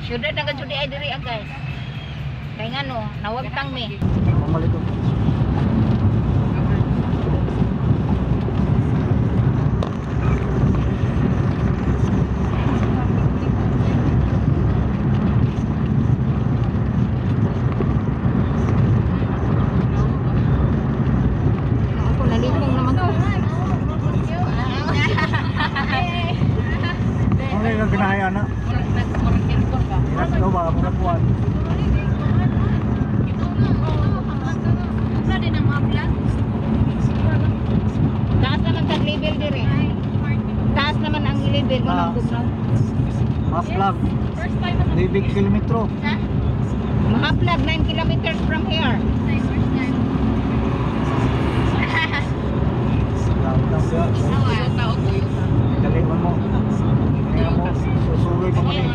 Syudad na ka ay diri ah, guys. Kay ngano, nawagtang mi. Pamalit ko. Ako nalipong naman ko. Ano yung ginahaya na? Hirap daw ba? Mura buwan. Taas naman tag level diri. Taas naman ang level mo Ah. ng gugnaw. Half lap. Libig kilometro. Mahaplag 9 kilometers from here. Lang siya. Dali man mo. Kaya mo, susuloy pa man eh.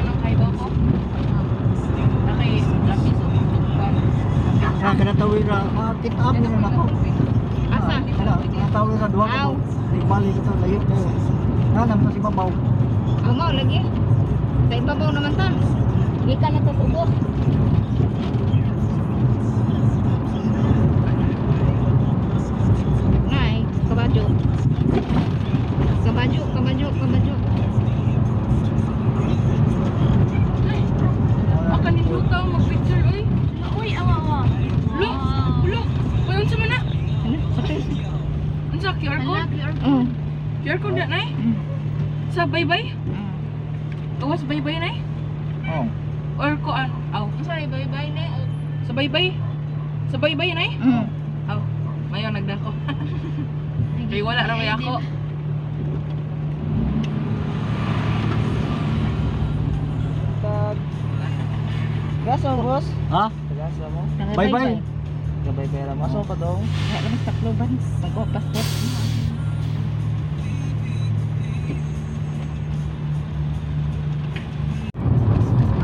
Sa kanatawid ra, makit up na naman ako. Asa? Kana, kanatawid ra duha Aw. ko. Balik ito, layo kayo. Nanam na si Babaw. Amo lagi. Sa ibabaw naman ta. Gikan na to sa ubos. Nay, kabadyo. Kabadyo, kabadyo, kabadyo. Aka ni Luta mag-picture oy. Uy, awa awa. Lo, lo. Uy, unsa man na? Ano? Sakit. Unsa QR code? Oh. QR code na nay? Sa baybay? Gawas baybay nay? Oh. Or kuan? Aw. Sorry, bye-bye na. Sa baybay? Sa baybay nay? Aw. Mayo nagdako. Kay wala ra may ako. Gasa mo, boss? Ha? Gasa mo? Bye bye. Gabay pera mo. Asa pa dong? Wala kami sa Tacloban. Mag-passport.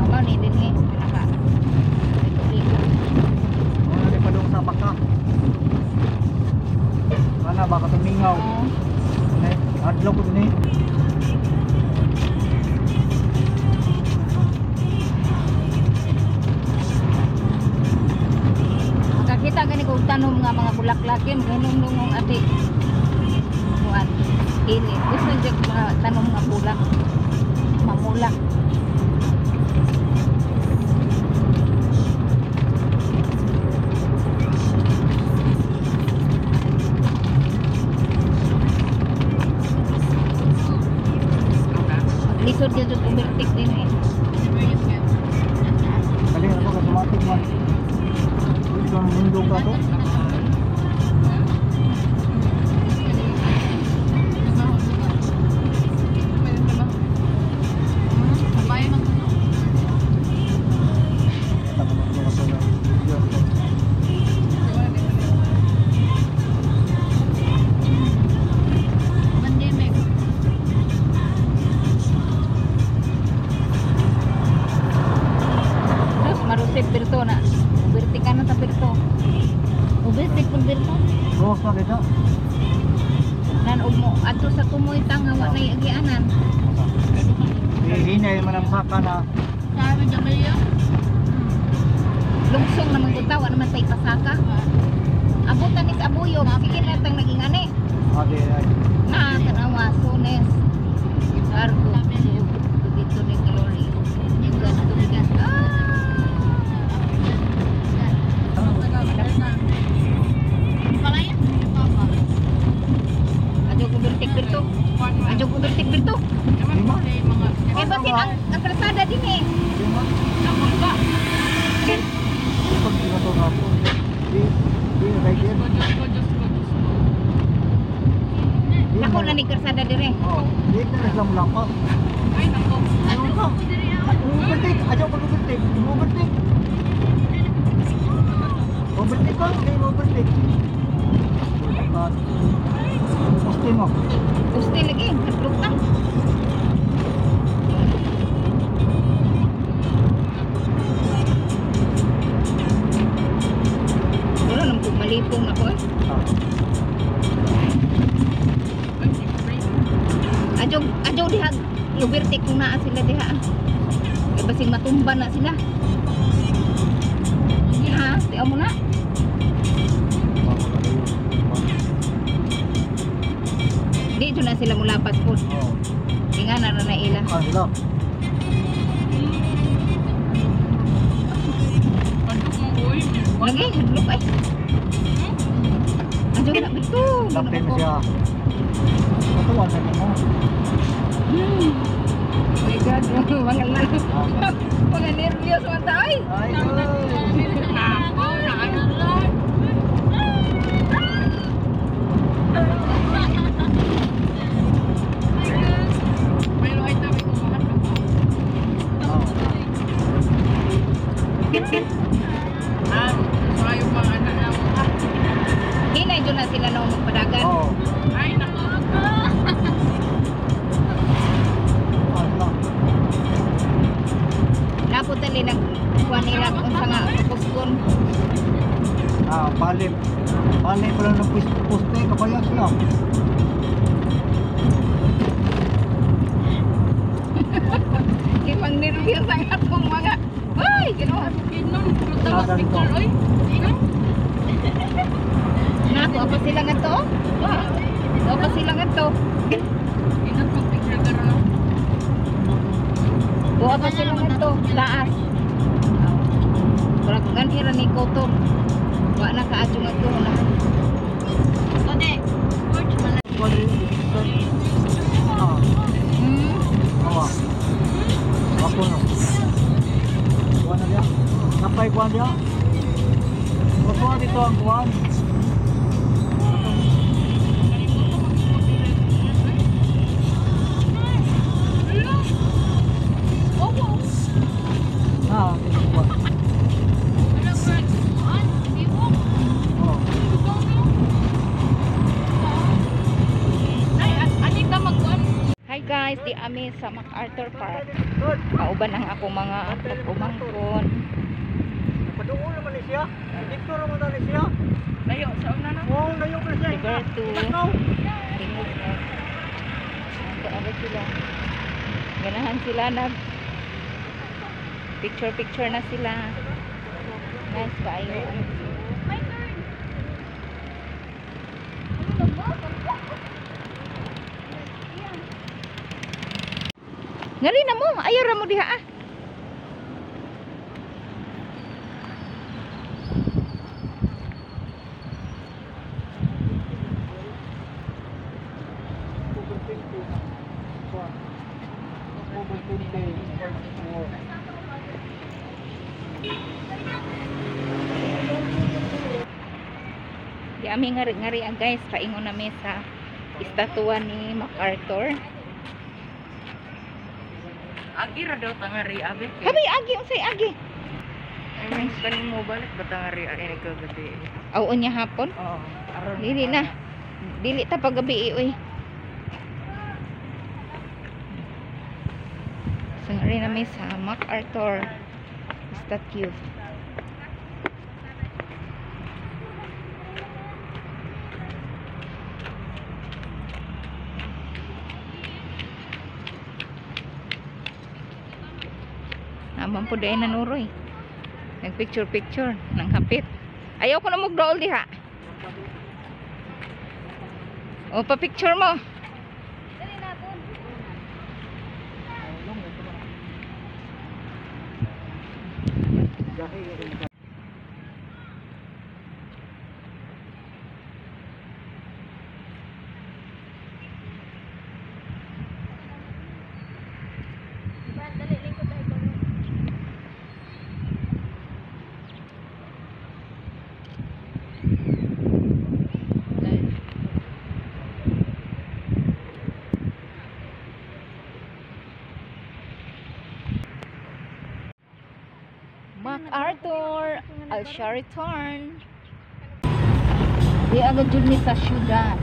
Amo ni din eh. Pinaka. Liko-liko. Ano di pa dong sa baka. Ana baka tumingaw. Oo. Ne, adlaw ko din eh. Makakita gani kog tanom nga mga bulaklak yun, ganun ang ati. Kuan. Ini gusto jud mga tanom nga bulak. Mamulak. Lisod jud og overtake din eh. Dali na ko kasumatik man. Ito ang mundo ka to. Pandemic. Terus marusip birto na. Overtake ka na sa birto. Overtake pud birto. Gawas na kita. Nan og mo adto sa tumoy tanga wa nay agianan. Hihinay man ang saka na. Sabi W. Lungsong naman gud ta wa naman tay pasaka. Abutan ni sa abuyog, sige na tang naging ani. Ade ay. Na tanawa sunes. Cargo. Dito ni Glory. Gas to gas. Ah! Palayan ni Papa. Adyo ko bertik birto. Adyo ko bertik birto. Lima. Eh basin ang kalsada din eh. Lima. Ako ba? Pag di to na po. Di di na kay Diyos ko, Diyos ko, Diyos ko, Diyos ko. Nako na ni kalsada dire. Oh, di na lang lapas. Ay, nako. Ano ka? Overtake, ayaw pag overtake. Overtake. Overtake ka, di overtake. Poste mo. Gusto lagi, naglutang. Wala nang malipong ako eh. Ah. Ay, si Frank. Adyo, adyo diha, lubertik kung naa sila diha. Kay basig matumba na sila. Ha, tiaw mo na. Di jud na sila mulapas po. Oo. Inga na na ila. Ah, sila. Pandok mo, uy. Lagi, hadlok ay. Adyo na bito. Lapin mo siya. Patuan na mo. My God, mga mga nervyos man ta ay. Ay, oy. Ako, na ano. Pero ay tabi ko mahadlok. Oo. Ah, sayo pa ang anak mo. Ah, Hinay jud na sila no magpadagan. Oo. ay, nako. Ah, sila. Napot tali nag kuan nila unsa nga kuskon. Ah, bali. Bali pa lang ng poste, kapayag sila. Kay mang nervyos ang atong mga. Ay, Ginoo. Ginon, puta ka picture, oy. Nako pa sila nga to. Wa pa sila nga to. Ingat mag-picture ka ron. Wa pa sila nga to. Taas. Murag ganhira ni Kotor. Wa na kaadyo nga to na. Kode, porch man. Bali, ah, awa. Ako no. Kuan na diya. Napay kuan diya. Kuan dito ang kuan. Ah, dito kuan. Wala bird. Kuan, ibok. Oh. Ay, anita magkuan. Hi guys, di ami sa MacArthur Park. Good. Kauban ang ako mga pag-umangkon. Paduol naman ni siya. Dito naman na ni siya. Layo, sa una na. Oo, layo pa siya. Si Berto. Takaw. Tingog mo. Ando sila. Ganahan sila nag picture picture na sila. Nice kayo. My turn. Ano ba? Ngari na mo, ayaw ra mo diha ah. Overthinking. Kuan. Di ami ngari-ngari ang guys, paingon nami sa estatwa ni MacArthur. Agi ra daw tangari, abe. Habi agi unsay agi? I mean, kaning mo balik ba tangari ay nagkagabi. Aw unya hapon. Oo. Aron. Dili na. Dili ta pagabi oy. So ngari nami sa MacArthur statue. Naman po dahil nanuroy. Nagpicture picture ng hapit. Ayaw ko na magdool diha. O pa-picture mo. Dali na po. Brad, dali lingkod tayo ba? MacArthur, I shall return. Di agad jud ni sa syudad.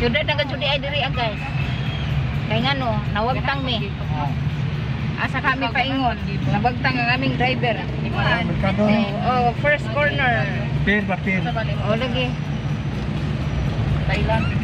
Syudad na jud ay diri ah, guys. Kay ngano, nawagtang mi. Ah. Asa kami paingon. Nabagtang ang aming driver. Merkado. Oh, first corner. Pir pa pir. Oh, lagi. Thailand.